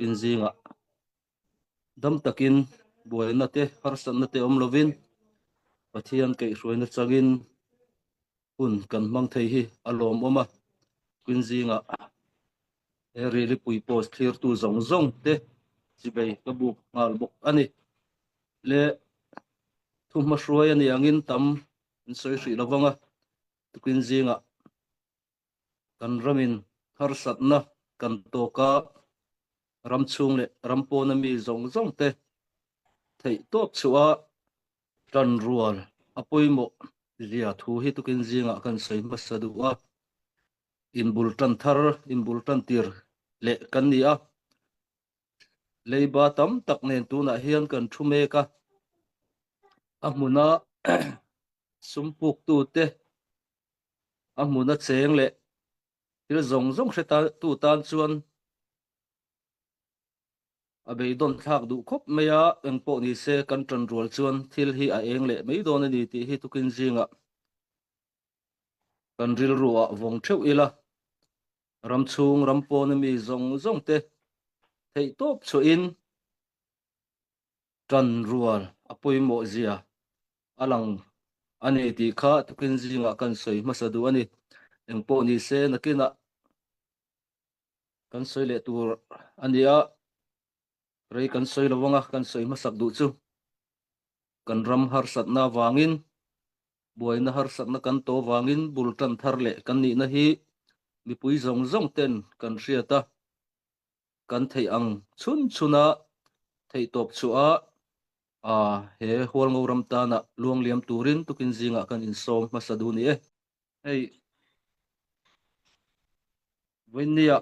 Inzingah dam takin buaina te harsatna te awm lovin Pathian kaihhruaina changin hun kan hmang thei hi a lawmawm a. Inzingah he Rilipui post thlirtu zawng zawng te chibei ka buk nghal bawk a ni. Le thuhmahruai a nih angin tam an sawi hrih lovang a, tukin zingah Kan ramin harsatna kan tawk a, ram chhung leh ram pawna mi zawng zawng te theih tawp chhuah a tan rual a pawimawh zia thu hi tukin zingah kan sawi hmasa duh a. Inbul tan thar, inbul tan tir leh kan ni a. Leiba tam tak nen tunah hian kan thu mek a, a hmuna sum puktu te a hmuna cheng leh thil zawng zawng hre tu tan chuan a beidawn thlak duh khawp mai a, engpawh ni se kan tan rual chuan thil hi a eng leh mai dawn a ni tih hi tukin zingah kan rilru ah vawng theuh ila, ram chhung ram pawna mi zawng zawng te theih tawp chhuahin Tan rual a pawimawh zia a lang a ni tih kha tukin zingah kan sawi hmasa duh a ni. Engpawh ni se nakinah kan sawi leh tur a ni a, rei kan sawi lo anga kan sawi hmasak duh chu kan ram harsatna avangin buaina harsatna kan tawh avangin bul tan thar leh kan nihna hi mipui zawng zawng ten kan hriat a. Kan theih ang chhun chhuna theihtawp chhuah a, he Hualngo ram tana luang liam turin tukin zingah kan insawm hmasa duh ni e. Hei vawinia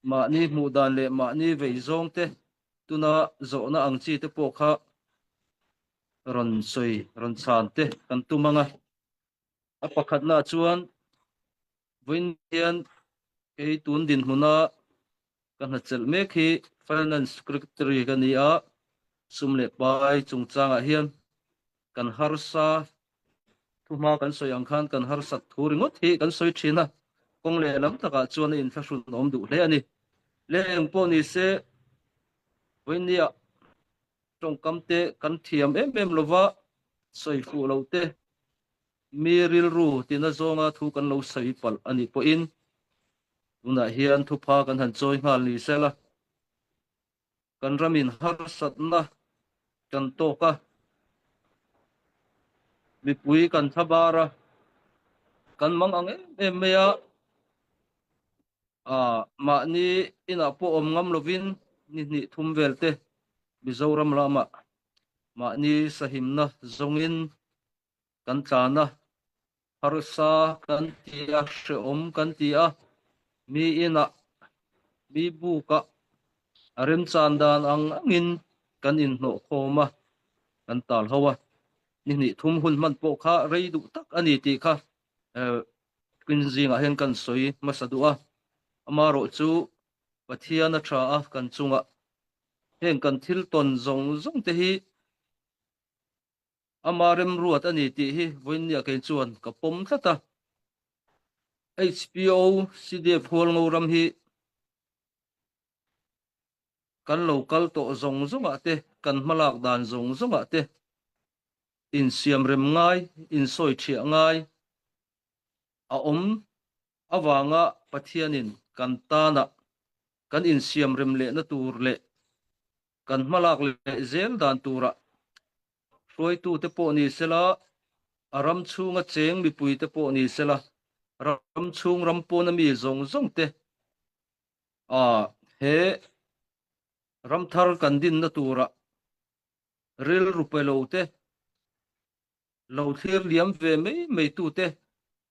mahni hmuh dan leh mahni vei zawng te tuna zawhna ang chi te pawh kha rawn sawi rawn chhan te kan tum ang a. A pakhatnaah chuan vawiin hian kei tun dinhmuna ka hnachelh mek hi Finance Secretary ka ni a, sum leh pai chungchangah hian kan harsa thuhma kan sawi ang khan kan harsat thu ringawt hi kan sawi thin a, kawng leh lam takah chuan a inthlahrun awm duh hle a ni. Le eng pawh ni se vawiinniah tawngkam te kan thiam em em lova sawi fuh lo te mi rilru tina zawnga thu kan lo sawi palh a nih pawhin tunah hian thupha kan han chawi nghal ni sela kan ramin harsatna kan tawk a, mipui kan thlabar a, kan mang ang em em mai a. Mahni inah pawh awm ngam lovin ni hnih thum vel te Mizoram lamah mahni sahimna zawngin kan tlan a, harsa kan ti a, hrehawm kan ti a, mi inah, mi bukah a remchan dan ang angin kan inhnawh khawm a, kan tal ho a. Ni hnih thum hun hman pawh kha rei duh tak a ni tih kha Queen zingah hian kan sawi hmasa duh a, amarawh chu Pathian a tha a kan chungah heng kan thil tawn zawng zawng te hi ama remruat a ni tih hi vawiinniah kei chuan ka pawm tlat a. HPO CDF Hualngo ram hi kan lo kal tawh zawng zawngah te, kan hmalak dan zawng zawngah te insiamrem ngai, insawi thiah ngai a awm avanga Pathianin kan tana kan insiamrem lehna tur leh kan hmalak leh zel dan tura hruaitute pawh ni sela, a ram chhunga cheng mipuite pawh ni sela, ram chhung ram pawna mi zawng zawngte a he ram thar kan dinna tura rilru pe lo te, lo thlir liam ve mai mai tu te,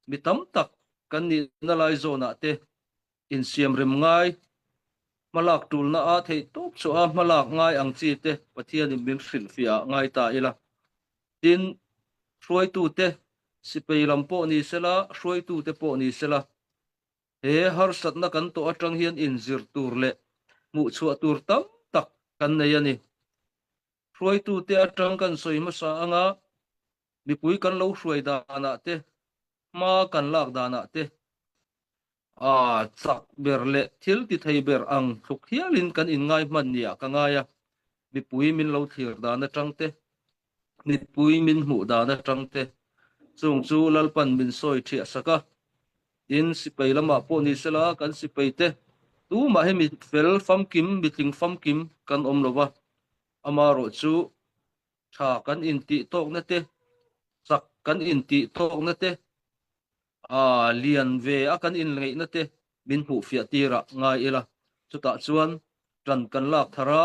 mi tam tak kan nihna lai zawnah te insiam rem ngai, hmalak tulna a theih tawp chhuah a hmalak ngai ang chi te Pathianin min hrilhfiah ah ngai ta ila. Tin, hruaitute, sipei lam pawh ni sela, hruaitute pawh ni sela, He harsatna kan tawh atang hian inzir tur leh hmuhchhuah tur tam tak kan nei a ni. Hruaitute atang kan sawi hmasa anga mipui kan lo hruai danah te, hma kan lak danah te. A chak ber leh thil ti thei ber ang thluk hialin kan inngai hman nia ka ngai a, mipui min lo thlir dan atang te, mipui min hmuh dan atang te, chung chu Lalpan min sawi thiah sak a. Tin, sipai lamah pawh ni sela kan sipai te tumah hi mi fel famkim, mitling famkim kan awm lo va, amaherawhchu tha kan intih tawkna te, chak kan intih tawkna te, a lian ve a kan inngeihna te min hmuh fiah tirah ngai ila. Chutah chuan ṭan kan lak thar a,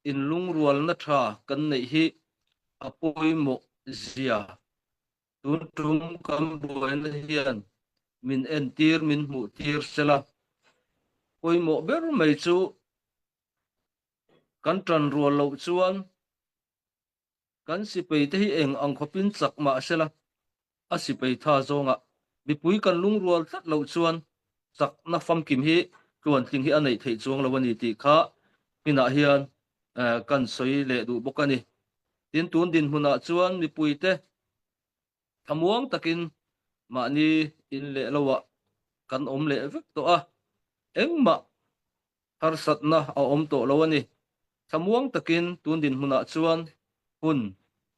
inlungrualna ṭha kan neih hi a pawimawh zia. Tun ṭum kan buaina hian min entir, min hmuh tir sela. Pawimawh ber mai chu kan ṭan rual loh chuan Kan sipai te hi eng ang khawpin chak mah sela, a sipai tha zawngah mipui kan lungrual tlat loh chuan chakna famkim hi tluantling hi a neih theih chuang lo a ni tih kha hminah hian kan sawi leh duh bawk a ni. Tin, tun dinhmunah chuan mipuite thlamuang takin mahni in leh loah kan awm leh vek tawh a, engmah harsatna a awm tawh lo a ni. Thlamuang takin tun dinhmunah chuan hun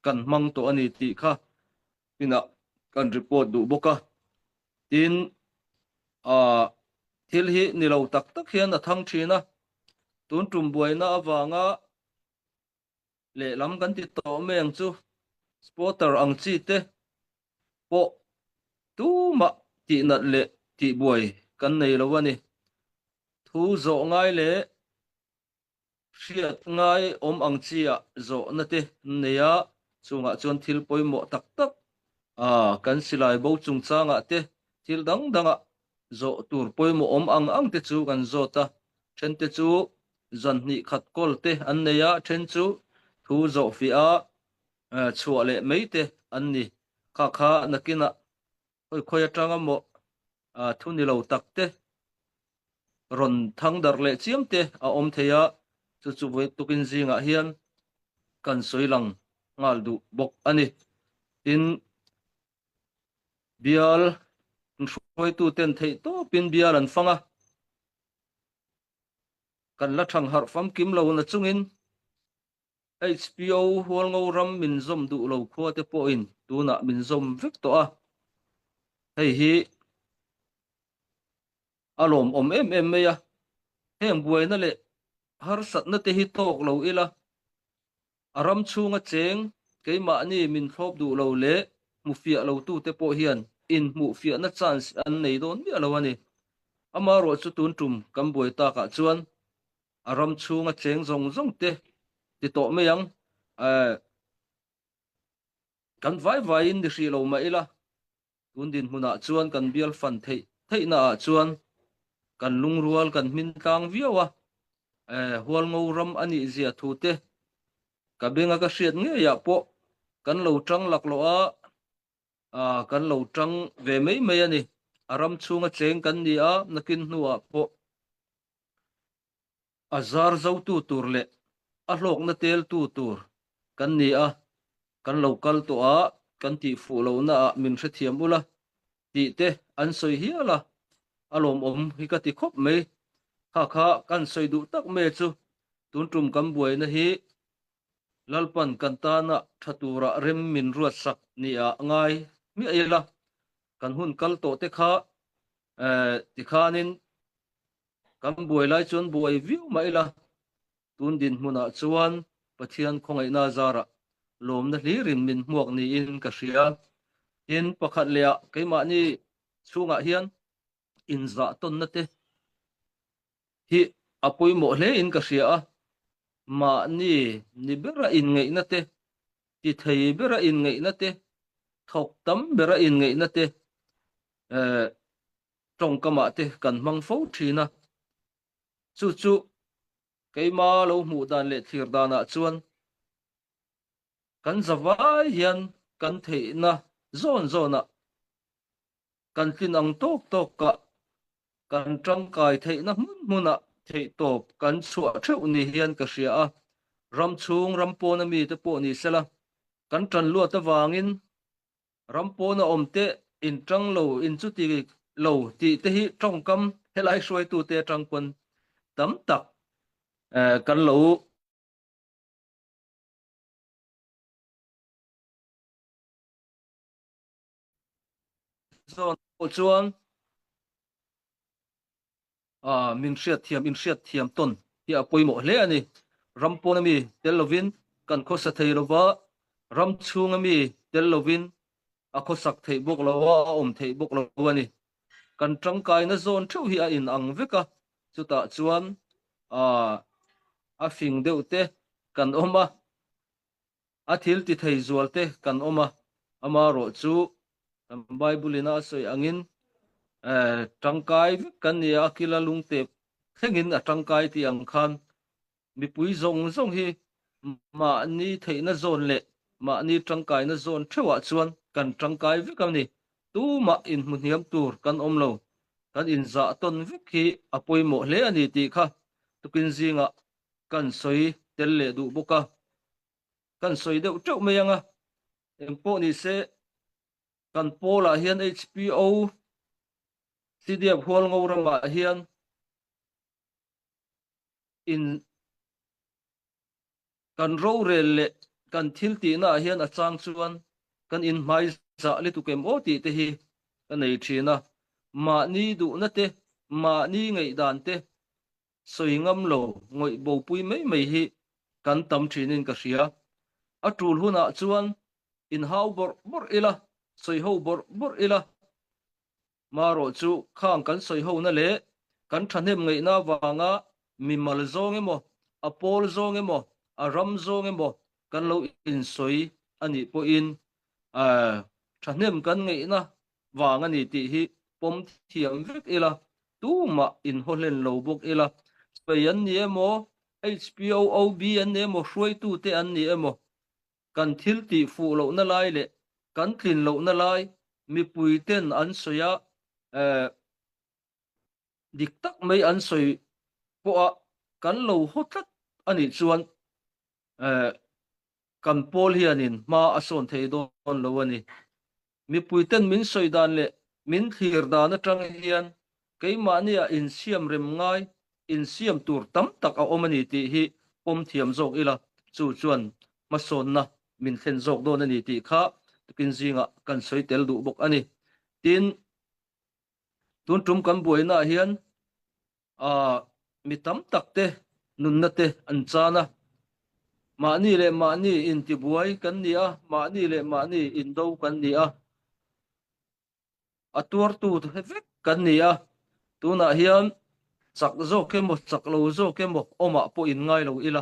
kan hmang tawh a ni tih kha inah kan report duh bawk a. Tin, ah thil hi ni lo tak tak hian a thang thin a, tun tum buaina avanga lehlam kan ti tawh mai ang chu spotter ang chi te pawh tumah tihnat leh tihbuai kan nei lo a ni. Thu zawh ngai leh hriat ngai awm ang chi ah zawhna te an nei a, chungah chuan thil pawimawh tak tak kan silai bo chungchangah te thil dang dangah zawh tur pawimawh awm ang ang te chu kan zawt a, then te chu zan hnih khat kawl te an nei a, then chu thu zawh fiah a chhuah leh mai te an ni. Kha kha nakinah khawi khawi atanga maw thu ni lo tak te rawn thang darh leh chiam te a awm thei a, chu chu vawi tukin zingah hian kan sawi lang nghal duh bawk a ni. Tin, Bial hruaituten theih tawpin bial an fang a, kan la thang harh famkim lo na chungin HPO Hualngo ram min zawm duh lo khua te pawhin tunah min zawm vek tawh a, hei hi a lawmawm em em mai a, heng buaina leh harsatna te hi tawk lo ila A ram chhunga cheng keimahni min thlawp duh lo leh hmu fiah lo tute pawh hian inhmuh fiahna chance an nei dawn miah lo a ni. Amaherawh chu tun tum kan buai takah chuan a ram chhunga cheng zawng zawng te ti tawh mai ang. Kan vai vaiin ni hrih lo mah ila Tun dinhmunah chuan kan bial fan theih theihna ah chuan kan lungrual kan hmin tlang viau a, Hualngo ram a nih zia thu te ka benga ka hriat ngeiah pawh kan lo tang laklawh a, kan lo tang ve mai mai a ni. A ram chhunga cheng kan ni a, nakin hnuah pawh A zar zotu tur leh a hlawkna teltu tur kan ni a, kan lo kal tawh a, kan tih fuh lohna ah min hrethiam ula tih te an sawi hial a, a lawmawm hi ka ti khawp mai. Kha kha kan sawi duh tak mai chu tun tum kan buaina hi Lalpan kan tana tha tura rem min ruatsak ni ah ngai hmiah ila, kan hun kal tawh te kha tikhanin Kan buai lai chuan buai viau mah ila, tun dinhmunah chuan Pathian khawngaihna zarah lawmna hlirin min hmuak niin ka hria. Tin, pakhat lehah keimahni chhungah hian inzah tawnna te hi a pawimawh hlein ka hria a, mahni ni bera inngeihna te, ti thei bera inngeihna te, thawk tam bera inngeihna te, tawngkamah te kan hmang fo thin a, chu chu keima lo hmuh dan leh thlir danah chuan kan zavai hian kan theihna zawn zawnah kan tlin ang tawk tawkah kan tangkai theihna hmun hmunah theihtawp kan chhuah theuh ni hian ka hria a, ram chhung ram pawna mite pawh ni sela kan tan luat avangin Ram pawna awm te in tang lo in chuti lo tih te hi tawngkam helai hruaitute atang pawn tam tak kan lo zawn pawh chuan min hriatthiam inhriatthiam tawn hi a pawimawh hle a ni. Ram pawna mi tel lovin kan khawsa thei lova, ram chhunga mi tel lovin a khawsak theih bawk lo a, a awm theih bawk lo a ni. Kan tangkaina zawn theuh hi a inang vek a, chutah chuan a fing deuh te kan awm a, A thil ti thei zual te kan awm a, amarawh chu kan Bible in a sawi angin tangkai vek kan ni a, a kila lungtep thlengin a tangkai tih ang khan mipui zawng zawng hi mahni theihna zawn leh mahni tangkaina zawn theuhah chuan kan tangkai vek a ni. Tumah inhmu hniam tur kan awm lo, kan inzah tawn vek hi a pawimawh hle a ni tih kha tukin zingah kan sawi tel leh duh bawk a, kan sawi deuh teuh mai ang a, engpawh ni se kan pawlah hian HPO CDF Hualngo ramah hian in kan rorel leh kan thil tihna ah hian a chang chuan kan inhmai zah lutuk em aw tih te hi ka nei thin a, mahni duhna te, mahni ngaihdan te sawi ngam lo ngawih bopui mai mai hi kan tam thinin ka hria. A tul hunah chuan inhau bawrh bawrh ila, sawi ho bawrh bawrh ila, marawh chu khang kan sawi hona leh kan thahnem ngaihna avanga mimal zawng emaw, a pawl zawng emaw, a ram zawng emaw kan lo insawi a nih pawhin thahnem kan ngaihna vang a ni tih hi pawm thiam vek ila, tumah inhaw hlen lo bawk ila, sawi an ni emaw, HPOOB an ni emaw, hruaitute an ni emaw, kan thil tih fuh lohna lai leh kan tlin lohna lai mipuiten an sawi a, dik tak mai an sawi pawha kan lo haw tlat a nih chuan kan pawl hianin hma a sawn thei dawn lo a ni. Mipuiten min sawi dan leh min thlir dan atang hian keimahnia insiam rem ngai, insiam tur tam tak a awm a ni tih hi pawm thiam zawk ila, chu chuan hmasawnna min thlen zawk dawn a ni tih kha tukin zingah kan sawi tel duh bawk a ni. Tin, tun tum kan buainaah hian mi tam tak te nunna te an chan a, mahni leh mahni intibuai kan ni a, mahni leh mahni indo kan ni a, a tuartu vek kan ni a, tunah hian chak zawk emaw chak lo zawk emaw awmah pawh inngai lo ila.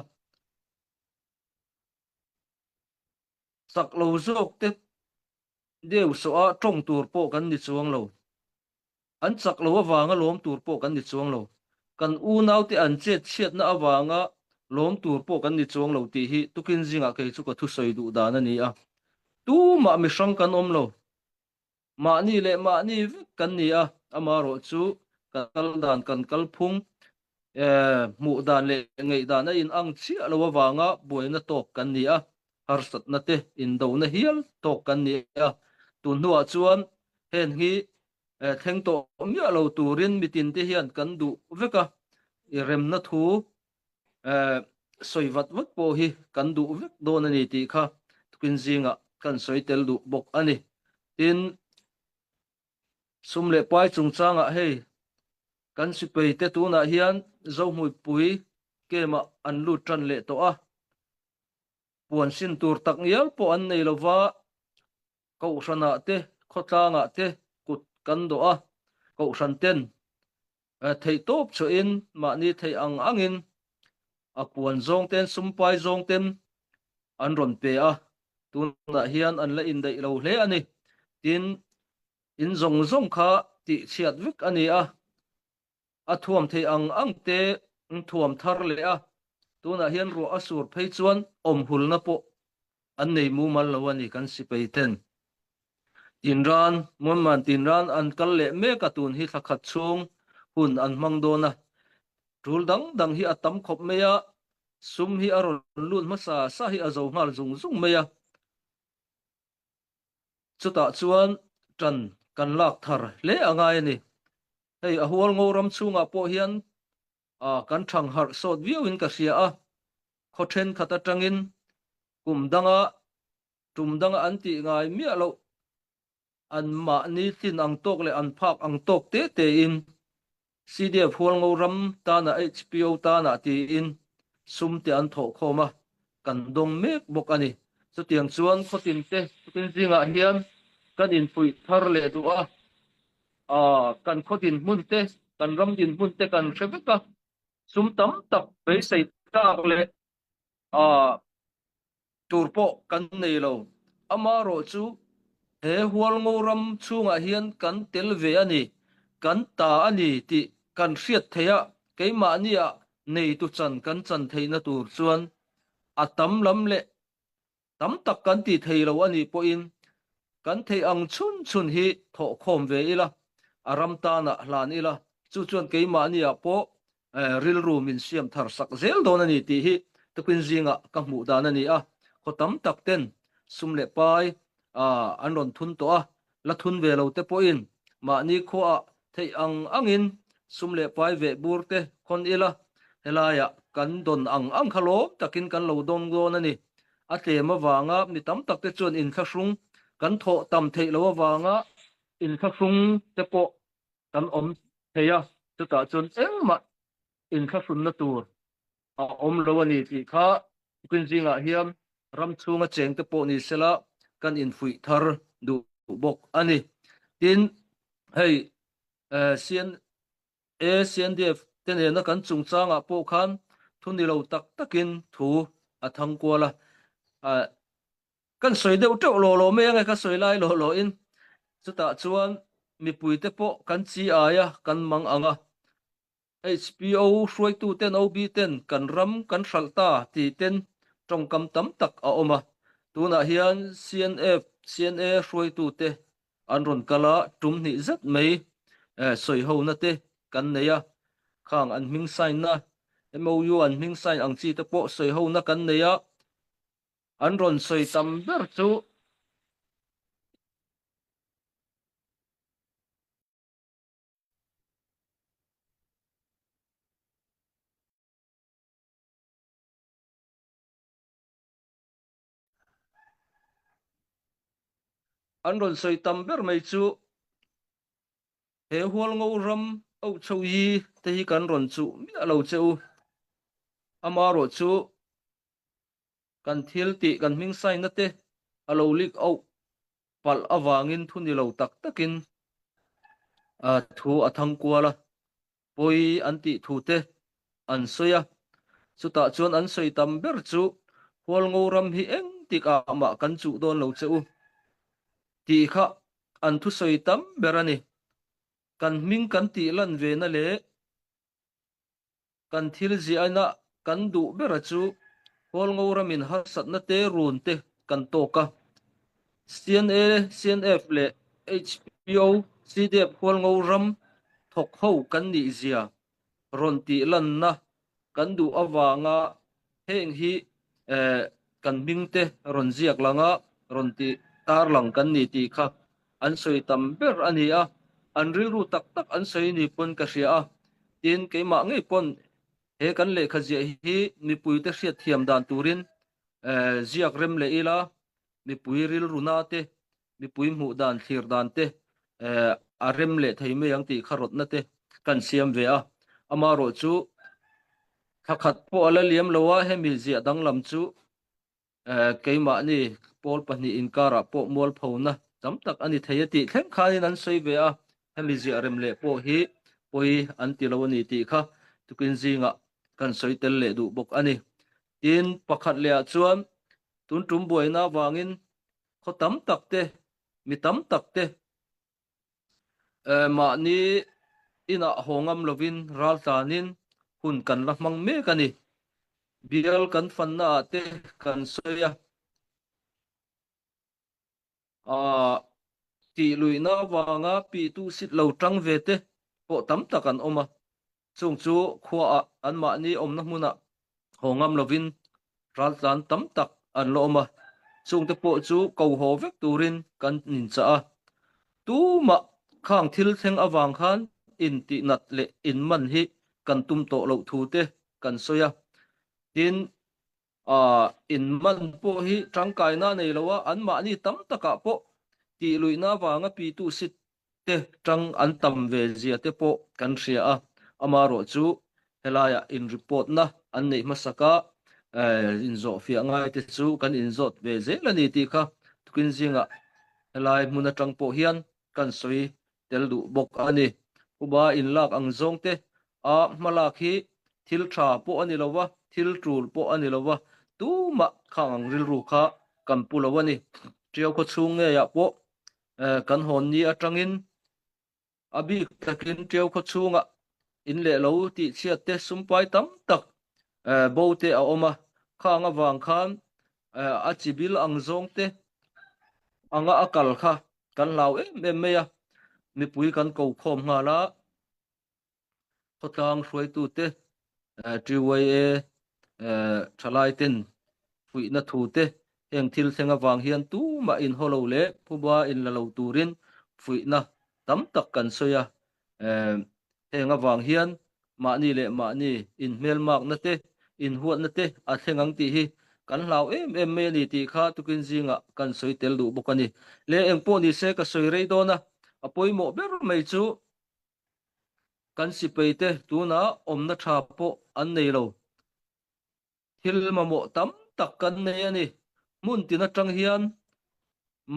Chak lo zawk te deuh sawh a tawng tur pawh kan ni chuang lo. An chak lo avanga lawm tur pawh kan ni chuang lo. Kan unaute an chet chhiatna avanga lawm tur pawh kan ni chuang lo tih hi tukin zingah kei chu ka thusawi duh dan a ni a. Tumah mihrang kan awm lo. Mahni leh mahni vek kan ni a, amaherawhchu kan kal dan, kan kalphung, hmuh dan leh ngaih dan a inang chiah lo avanga buaina tawk kan ni a, harsatna te indona hial tawk kan ni a. Tun hnuah chuan heng hi thleng tawh miah lo turin mitin te hian kan duh vek a, i remna thu sawi vat vat pawh hi kan duh vek dawn a ni tih kha tukin zingah kan sawi tel duh bawk a ni. Tin, sum leh pai chungchangah hei kan sipai te tunah hian Zohmuipui camp-ah an lut tan leh tawh a, puan sin tur tak ngial pawh an nei lova, Kohhranah te, khawtlangah te kut kan dawh a, kohhran ten theih tawp chhuahin mahni theih ang angin a puan zawng ten, sumpai zawng ten an rawn pe a, tunah hian an la indaih lo hle a ni. Tin, in zawng zawng kha tihchhiat vek a ni a, A thuam theih ang ang te thuam thar leh a, tunah hian ruah a sur phei chuan awmhulna pawh an nei mumal lo a ni kan sipai ten. Tinran, Muanman Tinran an kal leh mek a tun hi thla khat chhung hun an hmang dawn a, tul dang dang hi a tam khawp mai a, sum hi a rawn lut hmasa sa hi a zo nghal zung zung mai a. Chutah chuan ṭan kan lak thar hle a ngai a ni. Hei a Hualngo ram chhungah pawh hian kan thang harh sawt viauin ka hria a, khaw thenkhat atangin kum danga tum danga an tih ngai miah loh an mahni tlin ang tawk leh an phak ang tawk te tein CDF Hualngo ram tana HPO tana tiin sum te an thawh khawm a, kan dawng mek bawk a ni. Chutiang chuan khawtin te tukin zingah hian kan infuih thar leh duh a, kan khaw dinhmun te, kan ram dinhmun te kan hre vek a, sum tam tak beisei tlak leh tur pawh kan nei lo. Amaherawh chu he Hualngo ram chhungah hian kan tel ve a ni, kan ta a ni tih kan hriat theih a, keimahniah neitu chan kan chan theihna tur chuan a tam lam leh Tam tak kan ti thei lo a nih pawhin kan theih ang chhun chhun hi thawh khawm ve ila, a ram tanah hlan ila, chu chuan keimahniah pawh rilru min siam thar sak zel dawn a ni tih hi tukin zingah ka hmuh dan a ni a. Khaw tam tak ten sum leh pai an rawn thun tawh a, la thun ve lo te pawhin mahni khuaah theih ang angin sum leh pai veh bur te khawn ila, helaiah kan dawn ang ang kha lawm takin kan lo dawn dawn a ni. A tlem avanga mi tam tak te chuan inthlahrung kan thawh tam theih loh avanga inthlahrung te pawh kan awm thei a, chutah chuan engmah inthlahrunna tur a awm lo a ni tih kha tukin zingah hian ram chhunga chengte pawh ni sela kan infuih thar duh bawk a ni. Tin, hei CNA, CNDF te nena kan chungchangah pawh khan thu ni lo tak takin thu a thang kual a. Kan sawi deuh teuh law law mai ange ka sawi lai law law in chutah chuan mipuite pawh kan chi aia kan mang ang a. HPO hruaituten OB ten kan ram kan hralh ta tih ten tawngkam tam tak a awm a. Tunah hian CNF, CNA hruaitute an rawn kal a, tum hnih zet mai sawihona te kan nei a. Khang an hming sign na, MOU an hming sign ang chi te pawh sawihona kan nei a. An rawn sawi tam ber chu. An rawn sawi tam ber mai chu he Hualngo ram Auchho hi te hi kan rawn chuh miah lo che u. Amaherawh chu kan thil tih kan hming sign-na te a lo leak out palh avangin thu ni lo tak takin thu a thang kual a, pawi an tih thu te an sawi a. Chutah chuan an sawi tam ber chu Hualngo ram hi eng tikah mah kan chuh dawn lo che u tih kha an thusawi tam ber a ni. Kan hming kan tih lan ve na leh Kan thil ziaina kan duh bera chu Hualngo ramin harsatna te run te kan tawk a. CNA, CNF leh HPO, CDF Hualngo ram thawk ho kan nih zia rawn tih lanna kan duh avanga heng hi kan hming te rawn ziak lang a, rawn tih tarlang kan ni tih kha an sawi tam ber a ni a, an rilru tak tak an sawi ni pawn ka hria a, tin keimah ngei pawn he kan lehkha ziah hi mipuite hriatthiam dan turin ziak rem leh ila, mipui rilru na te, mipui hmuh dan thlir dan te a rem leh thei mai ang tih kha rawtna te kan siam ve a, amaherawh chu thla khat pawh a la liam lo a, hemi ziah danglam chu Keimahni pawl pahnih inkarah pawh mualphona tam tak a ni thei a tih thleng khanin an sawi ve a, hemi ziah rem leh pawh hi pawi an ti lo a ni tih kha tukin zingah kan sawi tel leh duh bawk a ni. Tin, pakhat lehah chuan tun tum buaina avangin khaw tam tak te, mi tam tak te Mahni inah haw ngam lovin raltlanin hun kan la hmang mek a ni. Bial kan fannaah te kan sawi a, tih luihna avanga pitu sit lo tang ve te pawh tam tak an awm a. Chung chu khuaah anmahni awmna hmunah haw ngam lovin raltlan tam tak an la awm a, chungte pawh chu ko haw vek turin kan inchah a. Tumah khang thil thleng avang khan. intihnat leh inman hi kan tum tawh loh thu te kan sawi a. Tin, inman pawh hi tangkaina a nei lo a, anmahni tam takah pawh tihluihna avanga pitu sit te tang an tam ve zia te pawh kan hria a, amaherawh chu helaiah in report na an neih hmasak a, inzawhfiah ngai te chu kan inzawt ve zel a ni tih kha tukin zingah helai hmun atang pawh hian kan sawi tel duh bawk a ni. Phuba inlak ang zawng te a hmalak hi thil tha pawh a ni lo va, thil tul pawh a ni lo va, tumah khang ang rilru kha kan pu lo a ni. Tiau khawchhung ngeiah pawh Kan hawn ni atangin a bik takin Tiau khaw chhungah in leh lo tih chhiat te sumpai tam tak bo te a awm a, khang avang khan a chi bil ang zawng te anga a kal kha kan hlau em em mai a, mipui kan ko khawm nghal a. Khawtlang hruaitute TYA thalaiten fuihna thute heng thil thleng avang hian tumah inhaw lo leh phuba inla lo turin fuihna tam tak kan sawi a. Heng avang hian mahni leh mahni inhmelmakna te, inhuatna te a thleng ang tih hi kan hlau em em mai a ni tih kha tukin zingah kan sawi tel duh bawk a ni. Le engpawh nise ka sawi rei dawn a, a pawimawh ber mai chu Kan sipaite tunah awmna tha pawh an nei lo. Thil mamawh tam tak kan nei a ni. Hmun tin atang hian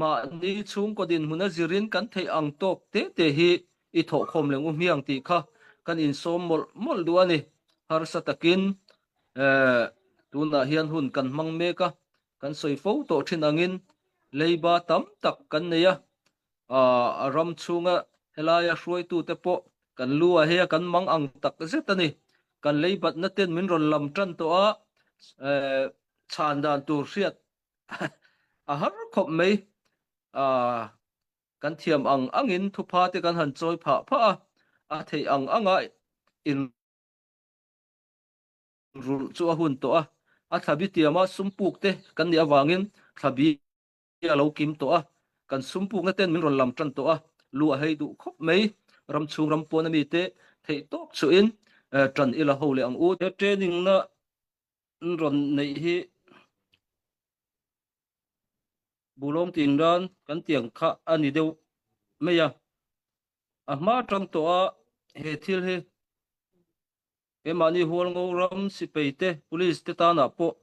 mahni chhungkaw dinhmun a zirin kan theih ang tawk te te hi i thawhkhawm leng u hmiang tih kha kan insawm mawlh mawlh duh a ni. Harsa takin tunah hian hun kan hmang mek a, kan sawi fo tawh thin angin leiba tam tak kan nei a, A ram chhunga helaia hruaitute pawh kan lu ah hei a kan mang ang tak zet a ni. Kan leibatna ten min rawn lam tan tawh a, chhan dan tur hriat a har khawp mai. Kan thiam ang angin thupha te kan han chawi phah phah a, a theih ang anga in rulh chu a hun tawh a. A thlabi tiama sum puk te kan nih avangin thlabi a lo kim tawh a, kan sum pukna ten min rawn lam tan tawh a, lu a hei duh khawp mai. Ram chhung ram pawn ami te theih tawp chuhin tan ila ho leh ang u. He training na rawn neih hi Bulawng tin ran kan tiang kha a ni deuh mai a, a hma tang tawh a he thil hi keimahni Hualngo ram sipai te police te tanah pawh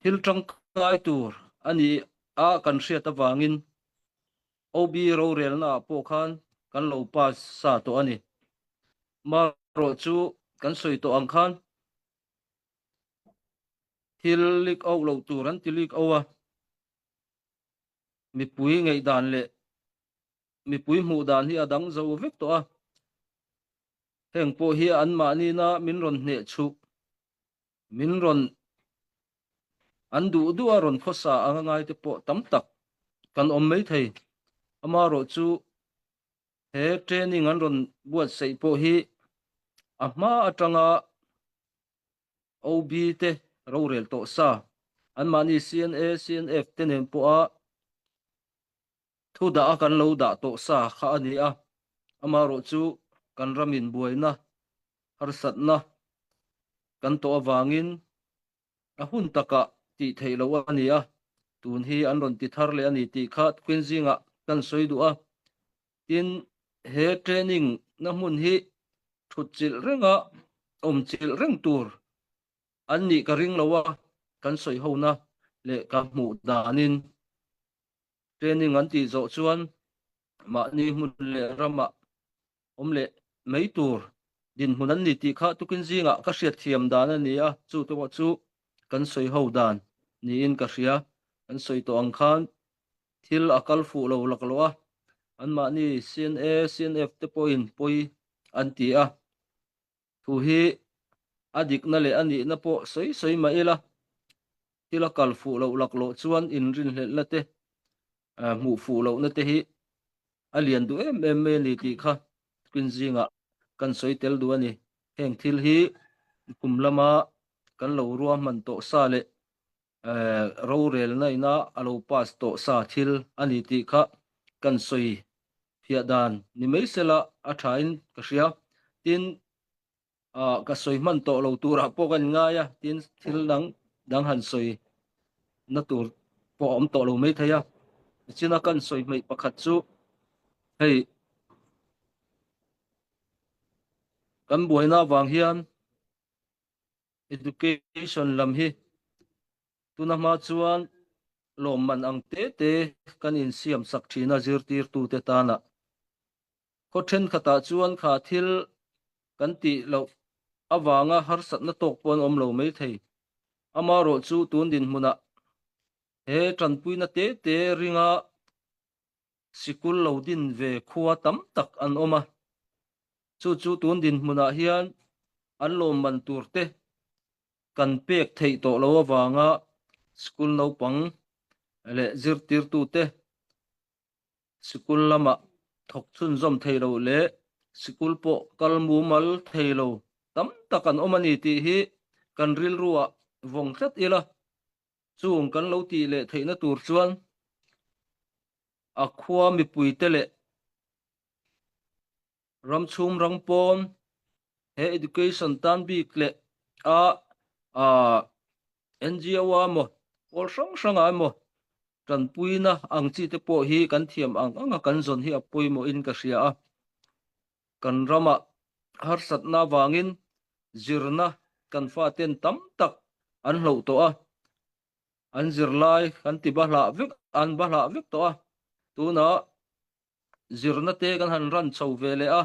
Thil tangkai tur a ni a kan hriat avangin OB rorelna ah pawh khan kan lo pass sa tawh a ni. Marawh chu kan sawi tawh ang khan thil leak out loh tur an ti leak out a, mipui ngaihdan leh mipui hmuh dan hi a dang zo vek tawh a. Heng pawh hi anmahnina min rawn hneh chhuh Min rawn an duh duh a rawn khawsa anga ngai te pawh tam tak kan awm mai thei. Amaherawh chu he training an rawn buatsaih pawh hi a hma atanga OB te rorel tawh sa anmahni CNA, CNF te nen pawha thu dah a kan lo dah tawh sa kha a ni a. Amaherawh chu kan ramin buaina harsatna kan tawh avangin a hun takah tih theih loh a ni a, tun hi an rawn ti thar leh a ni tih kha Queen zingah kan sawi duh a. Tin, he training na hmun hi thut chilh renga awm chilh reng tur an nih ka ring lo a, kan sawi hona leh ka hmuh danin training an tih zawh chuan mahni hmun leh ramah awm leh mai tur dinhmun an ni tih kha tukin zingah ka hriatthiam dan a ni a, chu te pawh chu kan sawi ho dan niin ka hria. Kan sawi tawh ang khan thil a kal fuh lo laklawh a, anmahni CNA, CNF te pawhin pawi an ti a, Thu hi a dikna leh a nihna pawh sawi sawi mah ila, thil a kal fuh loh laklawh chuan inrinhlelhna te, hmuh fuh lohna te hi a lian duh em em mai a ni tih kha tukin zingah kan sawi tel duh a ni. Heng thil hi kum lama kan lo ruahman tawh sa leh rorelna ina a lo pass tawh sa thil a ni tih kha kan sawi. Phiah dan ni mai sela a thain ka hria. Tin, ka sawi hman tawh lo turah pawh ka inngai a, tin thil dang dang han sawi na tur pawh a awm tawh lo mai thei a. Tichina kan sawi hmeih pakhat chu hei kan buaina avang hian education lam hi Tuna hma chuan lawmman ang te te kan insiam sak thin a zirtirtute tana. Khaw thenkhatah chuan kha thil kan tih loh avanga harsatna tawk pawh an awm lo mai thei. Amaherawh chu tun dinhmunah he tanpuina te te ringa sikul lo din ve khua tam tak an awm a. Chu chu tun dinhmunah hian an lawmman tur te kan pek theih tawh loh avanga school naupang leh zirtirtute sikul lamah thawk chhunzawm thei lo leh sikul pawh kal mumal thei lo tam tak an awm a ni tih hi kan rilruah vawng tlat ila, chung kan lo tih leh theihna tur chuan a khua mipuite leh Ram chhung rang pawn he education tan bik leh a NGO a emaw pawl hrang hrang ah emaw tanpuina ang chi te pawh hi kan thiam ang ang a kan zawn hi a pawimawh in ka hria a. Kan ramah harsatna avangin zirna kan faten tam tak an hloh tawh a, an zirlai kan ti bahlah vek an bahlah vek tawh a, tunah Zirna te kan han ran chho ve leh a,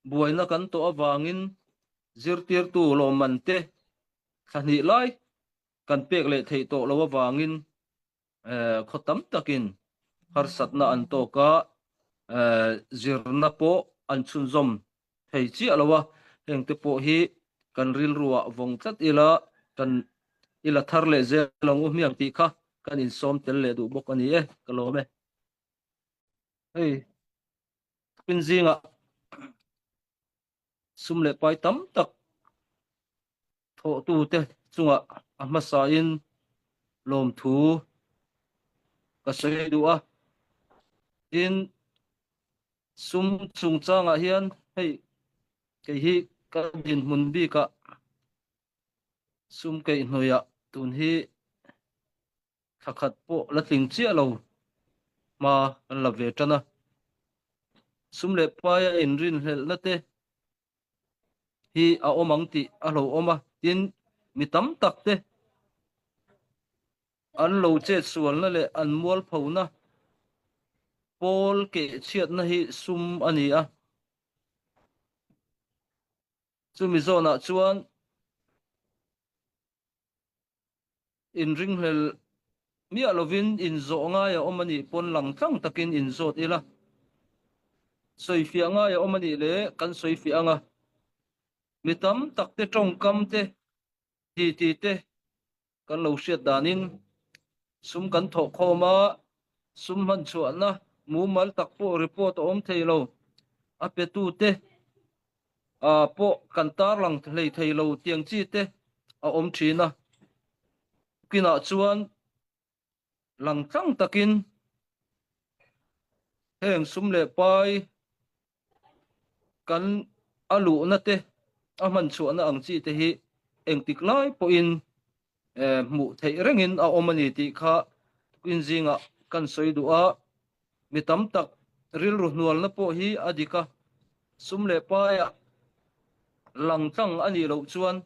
buaina kan tawh avangin zirtirtu lawmman te thla hnih lai kan pek leh theih tawh loh avangin khaw tam takin harsatna an tawk a, zirna pawh an chhunzawm thei chiah lo a, hengte pawh hi kan rilruah vawng tlat ila kan ila thar leh zel ang u hmiang tih kha kan insawm tel leh duh bawk a ni e, ka lawm e. Hei pin zingah sum leh pai tam tak thawhtute chungah a hmasain lawmthu ka sawi duh a. Tin, sum chungchangah hian hei kei hi ka dinhmun bikah sum keihhnawihah tun hi Thla khat pawh la tling chiah lo hma kan la ve tan a. Sum leh paia inrinhlelhna te hi a awm ang tih a hlauhawm a, tin mi tam tak te an lo chetsualna leh an mualphona pawl kehchhiatna hi sum a ni a. Chumi zawnah chuan Inringhlel miah lovin inzawh ngai a awm a nih pawn lang tlang takin inzawt ila. Sawifiah ngai a awm a nih leh kan sawifiah ang a. Mi tam tak te tawngkam te, titi te kan lo hriat danin sum kan thawh khawm a, sum hman chhuahna mumal tak pawh report a awm thei lo. A petute pawh kan tarlang hlei thei lo tiang chi te a awm thin a. Tukinah chuan lang tlang takin heng sum leh pai kan a luhna te a hman chhuahna ang chi te hi engtik lai pawhin hmuh theih rengin a awm a ni tih kha tukin zingah kan sawi duh a. Mi tam tak rilru hnualna pawh hi a dik a, sum leh paiah lang tlang a nih loh chuan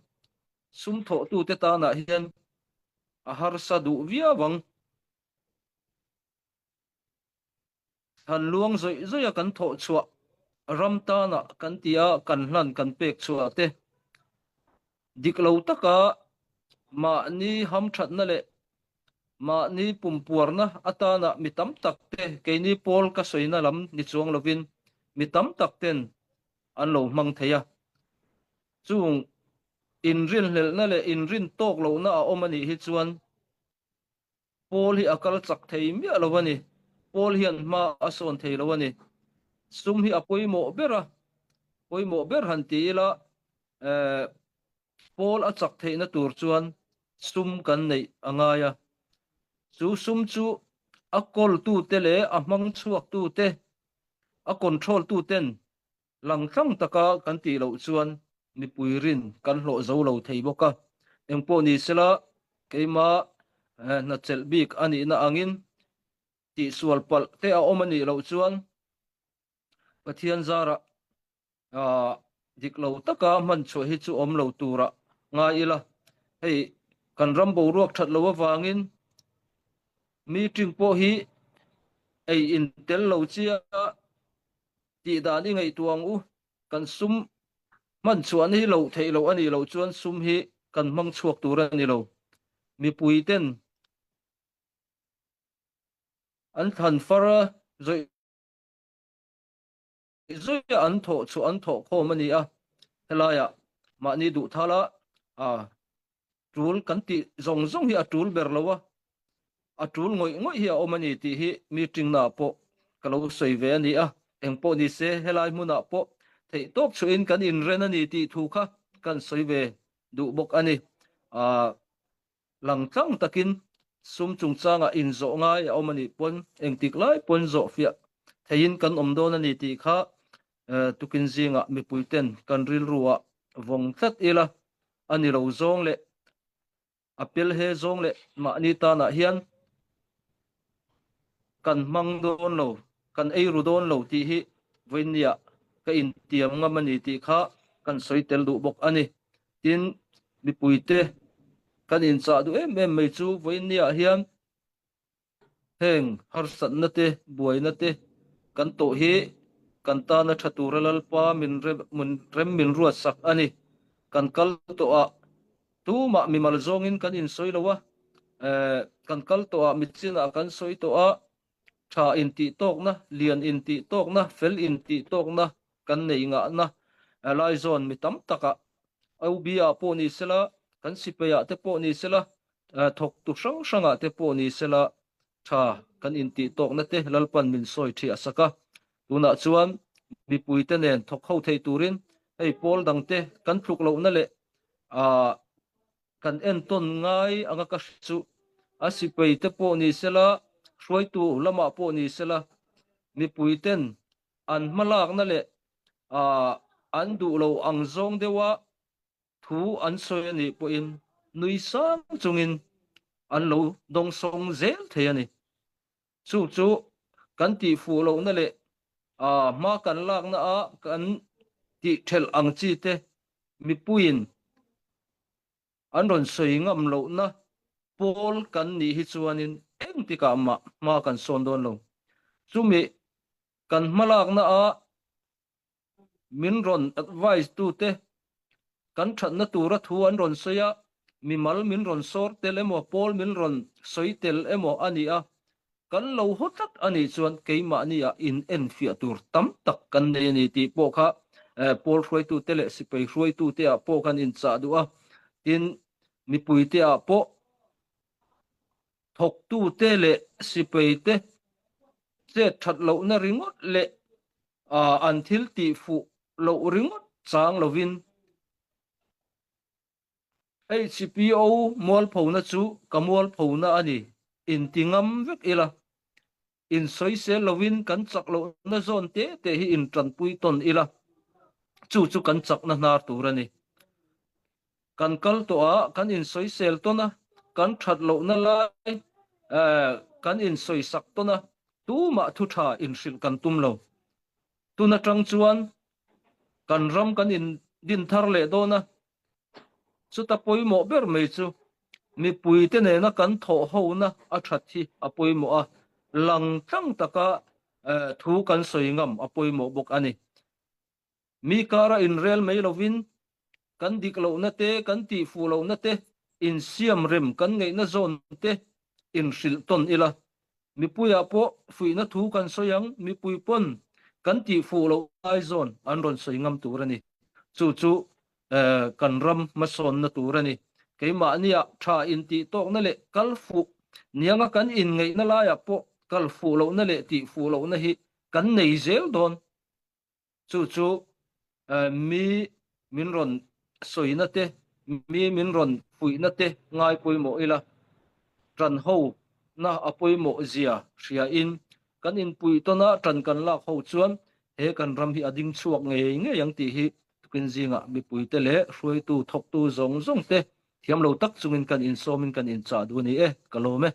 sum thawhtute tanah hian a harsa duh viau ang. Thlan luang zawih zawih a kan thawh chhuah ram tana kan ti a kan hlan kan pek chhuah te dik lo taka mahni hamthatna leh mahni pumpuarna atana mi tam tak te keini pawl ka sawina lam ni chuang lovin mi tam tak ten an lo hmang thei a. Chung inrinhlelhna leh inrin tawk lohna a awm a nih hi chuan Paul hi a kal chak thei miah lo a ni. Paul hian hma a sawn thei lo a ni. Sum hi a pawimawh ber a, pawimawh ber han ti ila, eh, Paul a chak theihna tur chuan sum kan neih a ngai a. Chu sum chu a kawltute leh a hmang chhuaktute. A control tu ten langtlang taka kan tih loh chuan mipui rin kan hlawh zo lo thei bawk a. Engpawh ni sela keima hna chelh bik a nihna angin tihsual palh te a awm a nih loh chuan Pathian zarah dik lo taka hman chhuah hi chu awm lo tura ngai ila. Hei kan ram boruak that lo avangin meeting pawh hi ei in tel lo chia tih dan i ngaihtuah ang u. Kan sum hman chhuahna hi loh theih loh a nih loh chuan sum hi kan hmang chhuak tur a ni lo. Mipui ten an thlan far a zawih Zuia an thawh chu an thawh khawm a ni a, helaiah mahni duh thala a tul kan tih zawng zawng hi a tul ber lo a, a tul ngawih ngawih hi a awm a ni tih hi meeting naah pawh ka lo sawi ve a ni a, engpawh ni se helai hmunah pawh theihtawp chhuahin kan inren a ni tih thu kha kan sawi ve duh bawk a ni. Langtlang takin sum chungchangah inzawh ngai a awm a nih pawn engtik lai pawn zawhfiah theihin kan awm dawn a ni tih kha tukin zingah mipuiten kan rilruah vawng tlat ila a ni lo zawng leh a pel he zawng leh mahni tanah hian kan hmang dawn lo, kan ei ru dawn lo tih hi vawiinniah ka intiam ngam a ni tih kha kan sawi tel duh bawk a ni. Tin, mipuite kan inchah duh em em mai chu vawiinniah hian heng harsatna te, buaina te kan tawh hi kan tana tha tura Lalpa min rem min ruatsak a ni. Kan kal tawhah Tumah mimal zawngin kan insawi lo a, kan kal tawh a, mitchinah kan sawi tawh a, tha intih tawkna, lian intih tawkna, fel intih tawkna kan nei ngahna lai zawn mi tam takah OB-ah pawh ni sela, kan sipeiah te pawh ni sela, thawktu hrang hrangah te pawh ni sela tha kan intih tawkna te Lalpan min sawi ṭhiah sak a. Tunah chuan mipuite nen thawk ho thei turin hei pawl dangte kan tluk lohna leh ah kan entawn ngai anga ka hria chu a sipai te pawh ni sela, hruaitu lamah pawh ni sela, mipui ten an hmalakna leh ah an duh lo ang zawng deuha thu an sawi a nih pawhin nui sang chungin an lo dawngsawng zel thei a ni. Chu chu kan tih fuh lohna leh hma kan lakna a kan tih thelh ang chi te mipuiin an rawn sawi ngam lohna pawl kan nih hi chuanin engtikah mah hma kan sawn dawn lo. Chumi kan hmalakna a Min rawn advice tute kan thatna tura thu an rawn sawi a, mimal min rawn sawr tel emaw pawl min rawn sawi tel emaw a ni a, kan lo haw tlat a nih chuan keimahniah in enfiah tur tam tak kan nei a ni tih pawh kha pawl hruaitute leh sipai hruaitute ah pawh kan inchah duh a, tin mipuite ah pawh Thawktute leh sipaite chet that lohna ringawt leh an thil tih fuh loh ringawt chang lovin HPO mualphona chu ka mualphona a ni inti ngam vek ila. Insawisel lovin kan chak lohna zawn te te hi intanpui tawn ila, chu chu kan chakna hnar tur a ni. Kan kal tawh a, kan insawisel tawn a, kan that lohna lai kan insawisak tawn a, tumah thu tha inhrilh kan tum lo. Tun atang chuan kan ram kan indin thar leh dawn a, Chuta pawimawh ber mai chu mipuite nena kan thawh hona a that hi a pawimawh a, lang tlang taka thu kan sawi ngam a pawimawh bawk a ni. Mi kara inrel mai lovin kan dik lohna te, kan tih fuh lohna te, insiam rem kan ngaihna zawn te inhrilh tawn ila. Mipuiah pawh fuihna thu kan sawi ang, mipui pawn kan tih fuh loh lai zawn an rawn sawi ngam tur a ni. Chu chu kan ram hmasawnna tur a ni. Keimahniah tha intih tawkna leh kal fuh nianga kan inngeihna laiah pawh kal fuh lohna leh tih fuh lohna hi kan nei zel dawn. Chu chu mi min rawn sawina te, mi min rawn fuihna te ngai pawimawh ila, ṭan ho na a pawimawh zia hria in kan inpuih tawn a, ṭan kan lak ho chuan. He kan ram hi a ding chhuak ngei ngei ang tih hi tukin zingah mipuite leh hruaitu thawktu zawng zawng te thiam lo tak chungin kan insawmin kan inchah duh a ni e. Ka lawm e.